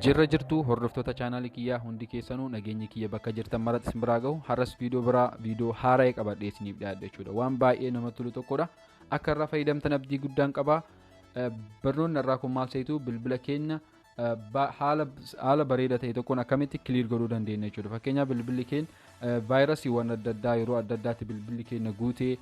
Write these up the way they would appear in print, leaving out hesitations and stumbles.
Jirra jirtu hordoftoota chaanaalii kiyyaa hundi keessanuu nageenyi kiyya bakka jirtan maratti isin biraa gahu. Har'as viidiyoo biraa, viidiyoo haaraa qabadhee isiniif dhiyaadhe jechuudha. Waan baay'ee namatti tolu tokkodha. Akka irraa fayyadamtan abdii guddaan qaba. Barnoonni irraa kun maal seetu? Bilbila keenya haala bareeda ta'e tokkoon akkamitti clear godhuu dandeenya jechuudha. Fakkeenyaaf, bilbilli keenya vaayirasiiwwan adda addaa yeroo adda addaatti bilbilli keenya guutee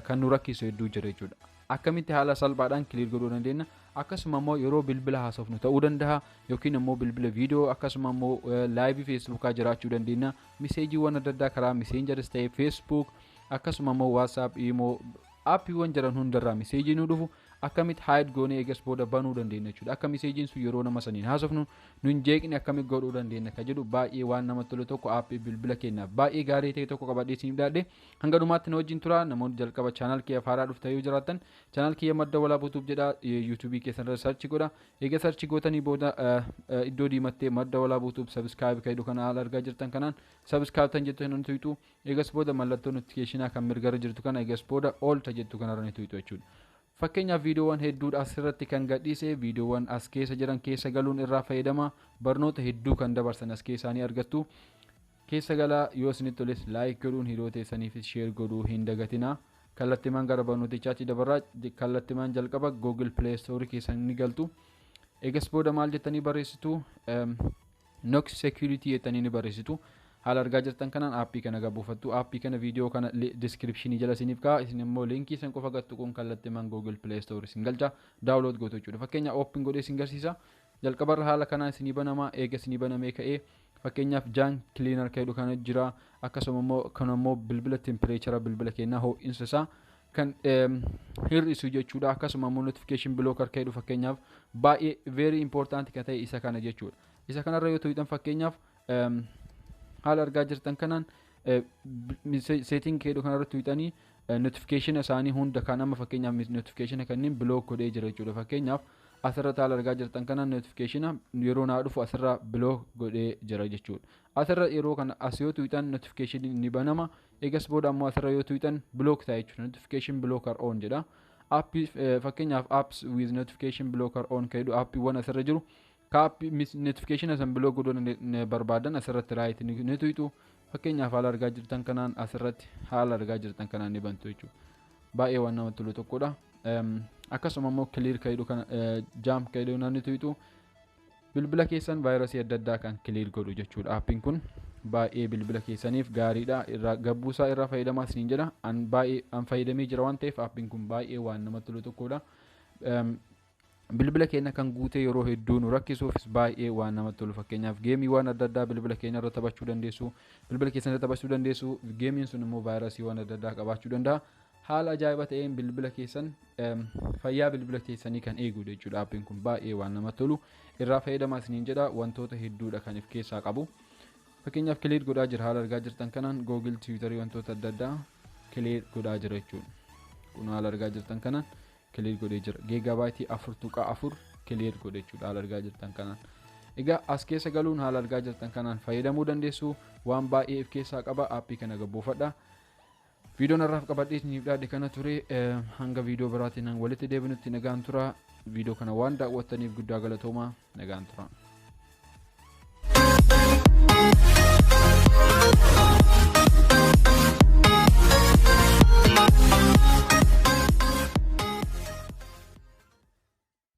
kan nu rakkisu hedduu jira jechuudha. Akkamitti haala salphaadhaan clear godhuu dandeenya? Akkasuma immoo yeroo bilbila haasofnu ta'uu danda'a, yookiin immoo bilbila viidiyoo, akkasuma immoo live Facebookaa jiraachuu dandeenya. Messageiiwwan adda addaa karaa Messengeris ta'e, Facebook, akkasuma immoo WhatsApp, Imo, appiiwwan jiran hundarraa messagii nu dhufu akkamitti hide goonee eegas booda banuu dandeenya jechuudha. Akka messageiin sun yeroo nama saniin haasofnu nun jeeqni akkamitti godhuu dandeenya ka jedhu, baay'ee waan namatti tolu tokko, appii bilbila keenyaaf baay'ee gaarii ta'e tokko qabadhee isiniif dhiyaadhe. Hanga dhumaatti na wajjin tura. Namoonni jalqaba channel kiyya haaraa dhuftan yoo jiraattan, channel kiyya Madda Walaabuu Tube jedha YouTubeii keessan irra search godha. Eega search gootanii booda iddoo diimattee Madda Walaabuu Tube subscribe kan jedhu kana haala argaa jirtan kanaan subscribe tan jettu kana tuyxu. Eegas booda mallattoo notificationaa kan mirgarra jirtu kana, eegas booda all ta jettu kanarra ni tuyxu jechuudha. Fakkeenyaaf, viidiyoowwan hedduudha asirratti kan gadhiise. Viidiyoowwan as keessa jiran keessa galuun irraa fayyadama. Barnoota hedduu kan dabarsan as keessaa ni argattu. Keessa galaa, yoo isinitti toles like godhuun hiriyoota keessaniifis share godhuu hin dagatinaa. Kallattimaan gara barnootichaatti dabarraa. Kallattimaan jalqaba Google Play Store keessan ni galtu. Eegas booda maal jettanii barreessitu? Knox Security jettanii ni barreessitu. Haala argaa jirtan kanaan appii kana gabuufattu. Appii kana viidiyoo kana descriptionii jala isiniif ka'a. Isin immoo linkii san qofa gattuquun kallattimaan Google Play Store isin galcha, download gootu jechuudha. Fakkeenya, open godhee isin garsiisa. Jalqabarra haala kanaan isinii banama. Eega isinii banamee ka'ee, fakkeenyaaf, junk cleaner kan jedhu kana jira. Akkasuma immoo kan immoo bilbila temperature bilbila keenyaa, ho'iinsa isaa kan hir'isu jechuudha. Akkasuma immoo notification blocker kan jedhu, fakkeenyaaf, baay'ee very important kan ta'e isa kana jechuudha. Isa kanarra yoo tuqxan, fakkeenyaaf, haala argaa jirtan kanaan setting jedhu kanarra tuqxanii notification isaanii hunda kan amma fakkeenyaaf notification kanneen block godhee jira jechuudha. Fakkeenyaaf, asirratti haala argaa jirtan kanaan notification yeroo naa dhufu asirra block godhee jira jechuudha. Asirra yeroo kana as yoo tuqxan notification ni banama. Eegas booda ammoo asirra yoo tuqxan block ta'a jechuudha. Notification blocker on jedha. Appii fakkeenyaaf apps with notification blocker on kan jedhu, appiiwwan asirra jiru ka appii notification san block godhuu barbaadan asirratti right ni tuqxu. Fakkeenyaaf, haala argaa jirtan kanaan asirratti haala argaa jirtan kanaan ni bantu jechuudha. Baay'ee waan namatti tolu tokkodha. Akkasuma immoo clear kan jedhu kana, junk kan jedhu ni tuqxu. Bilbila keessan vaayirasii adda addaa kan clear godhu jechuudha. Appiin kun baay'ee bilbila keessaniif gaariidha. Irraa gabbuusaa irraa fayyadamaa isiniin jedha. An baay'ee an fayyadamee jira waan ta'eef, appiin kun baay'ee waan namatti tolu tokkodha. Bilbila keenya kan guutee yeroo hedduu nu rakkisuufis baay'ee waan namatti tolu. Fakkeenyaaf, gameiiwwan adda addaa bilbila keenya irra taphachuu dandeessu, bilbila keessan irra taphachuu dandeessu. Gameiin sun immoo vaayirasiiwwan adda addaa qabaachuu danda'a. Haala ajaa'iba ta'een bilbila keessan, fayyaa bilbila keessanii kan eegu jechuudha. Appiin kun baay'ee waan namatti tolu, irraa fayyadamaa isiniin jedha. Wantoota hedduudha kan of keessaa qabu. Fakkeenyaaf, clear godhaa jira. Haala argaa jirtan kanaan Google, Twitterii, wantoota adda addaa clear godhaa jira jechuudha. Kun haala argaa jirtan kanaan clear godhee jira. Gigabyteii 4.4 clear godhe jechuudha haala argaa jirtan kanaan. Egaa as keessa galuun haala argaa jirtan kanaan fayyadamuu dandeessu. Waan baay'ee of keessaa qaba. Appii kana gabbuufadha. Viidiyoon har'aaf qabadhee isiniif dhiyaadhe kana ture. Hanga viidiyoo biraatiin walitti deebinutti nagaan tura. Viidiyoo kana waan daawwattaniif guddaa galatoomaa, nagaan tura.